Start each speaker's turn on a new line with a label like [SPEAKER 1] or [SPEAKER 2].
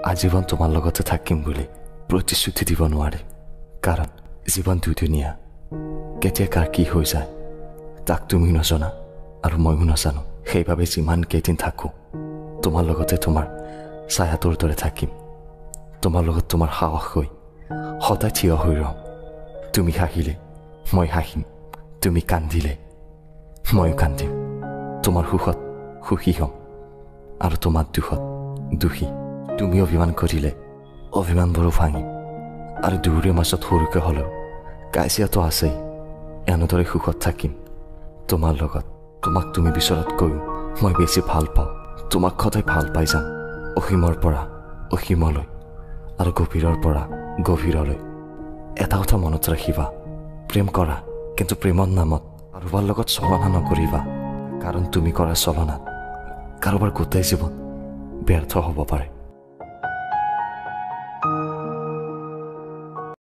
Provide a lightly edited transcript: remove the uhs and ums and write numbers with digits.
[SPEAKER 1] আজীৱন তোমাৰ লগতে থাকিম বুলি প্ৰতিশ্ৰুতি দিব নোৱাৰিম, কাৰণ জীৱন দুদিনীয়া, কেতিয়া কাৰ কি হৈ যায় তাক তুমিও নজনা আৰু ময়ো নাজানো। সেইবাবে যিমান কেইদিন থাকোঁ তোমাৰ লগতে তোমাৰ ছায়াটোৰ দৰে থাকিম, তোমাৰ লগত তোমাৰ সাহস হৈ সদায় থিয় হৈ ৰ'ম। তুমি হাঁহিলে মই হাঁহিম, তুমি কান্দিলে ময়ো কান্দিম, তোমাৰ সুখত সুখী হ'ম আৰু তোমাৰ দুখত দুখী। তুমি অভিমান কৰিলে অভিমানবোৰো ভাঙিম আৰু দুয়োৰে মাজত সৰুকৈ হ'লেও কাজিয়াটো আছেই। এনেদৰে সুখত থাকিম তোমাৰ লগত। তোমাক তুমি বিচৰাতকৈও মই বেছি ভাল পাওঁ, তোমাক সদায় ভাল পাই যাম, অসীমৰ পৰা অসীমলৈ আৰু গভীৰৰ পৰা গভীৰলৈ। এটা কথা মনত ৰাখিবা, প্ৰেম কৰা কিন্তু প্ৰেমৰ নামত কাৰোবাৰ লগত চলনা নকৰিবা, কাৰণ তুমি কৰা চলনাত কাৰোবাৰ গোটেই জীৱন ব্যৰ্থ হ'ব পাৰে।